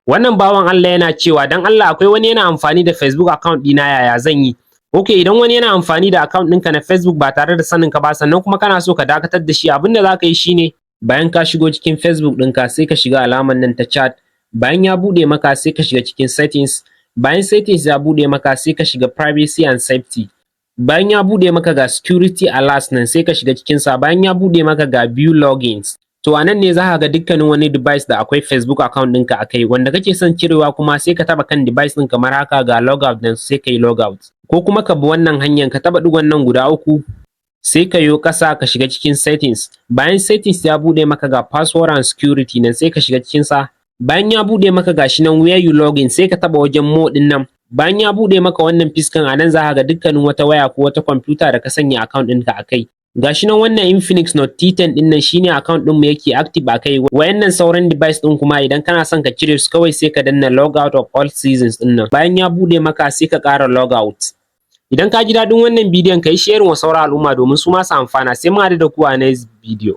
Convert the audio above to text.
Wannan bawan Allah yana cewa, "Dan Allah, akwai wani yana amfani da Facebook account ɗina, yaya zan yi?" Ok, idan wani yana amfani da account ɗinka na Facebook ba tare da sanin ka ba, sannan kuma kana so ka dakatar da shi, abin da za ka yi shine, bayan ka shigo cikin Facebook ɗinka, sai ka shiga alamar nan ta chat. Bayan ya buɗe maka, sai ka shiga cikin settings. Bayan settings ya buɗe maka, sai ka shiga privacy and safety. Bayan ya buɗe maka, ga security alerts nan, sai ka shiga cikin sa. Bayan ya buɗe maka, ga view logins. To, a nan ne za ka ga dukkanin wani device da akwai Facebook account ɗinka a kai. Wanda kake son cirewa kuma, sai ka taɓa kan device ɗin kamar haka, ga logout nan, sai ka yi logout. Ko kuma ka bi wannan hanyar: ka taɓa ɗigon nan guda uku, sai ka yo ƙasa, ka shiga cikin settings. Bayan settings ya buɗe maka, ga password and security nan, sai ka shiga cikin sa. Bayan ya buɗe maka, gashi nan where you login, sai ka taɓa wajen more ɗin nan. Bayan ya buɗe maka wannan fiskan, a nan za ka ga dukkanin wata waya ko wata kwamfuta da ka sanya account ɗinka a kai. Gashi nan, wannan Infinix Note T10 ɗin nan shine account ɗin mu yake active a kai. Wayannan sauran device ɗin kuma, idan kana son ka cire su, kawai sai ka danna log out of all sessions ɗin nan. Bayan ya buɗe maka, sai ka ƙara log out. Idan ka ji daɗin wannan bidiyon, ka yi sharing wa sauran al'umma domin su ma su amfana. Sai mun haɗu da ku a next video.